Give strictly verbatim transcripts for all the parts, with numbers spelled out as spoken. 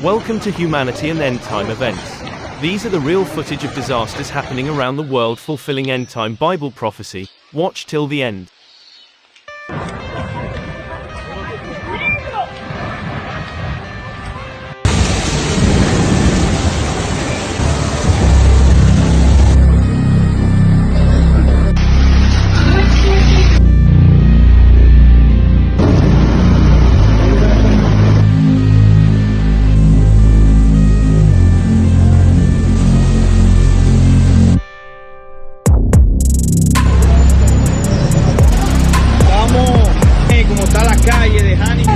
Welcome to Humanity and End Time Events. These are the real footage of disasters happening around the world, fulfilling end time Bible prophecy. Watch till the end. Vamos, eh, como está la calle de Hannibal.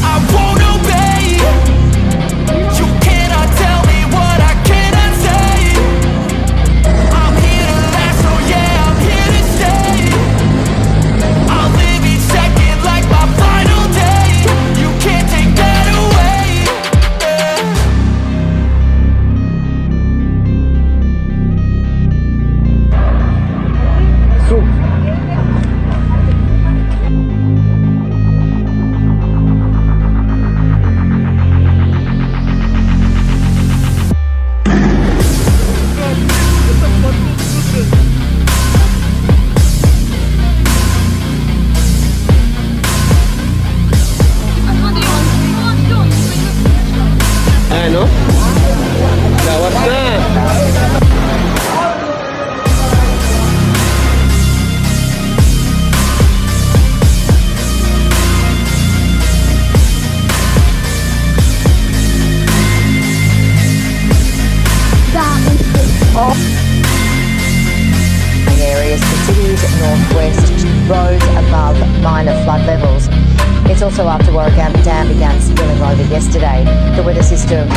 I won't obey. You cannot tell me what I cannot say. I'm here to last, oh yeah, I'm here to stay. I'll live each second like my final day. You can't take that away. Yeah. Ano? Gawas na! Areas, the cities northwest, roads above minor flood levels. It's also after Warragamba Dam began spilling over yesterday. The weather system.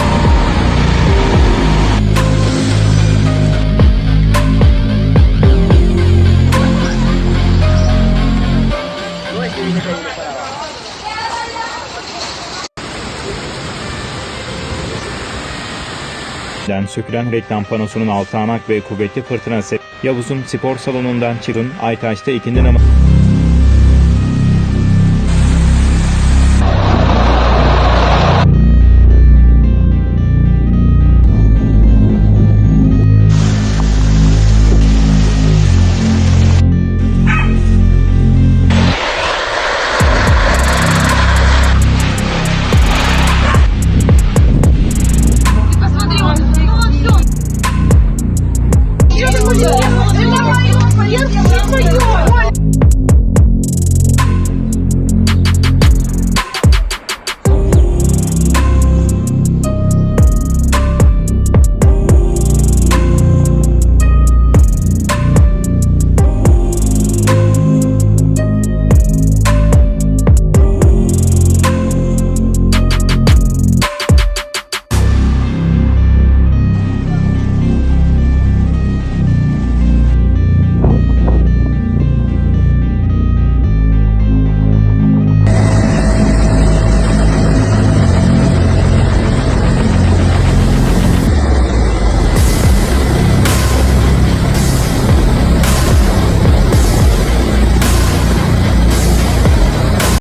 Den sökülen reklam panosunun altı anak ve kuvvetli fırtınası Yavuz'un spor salonundan çıkın Aytaş'ta ikindi namazı.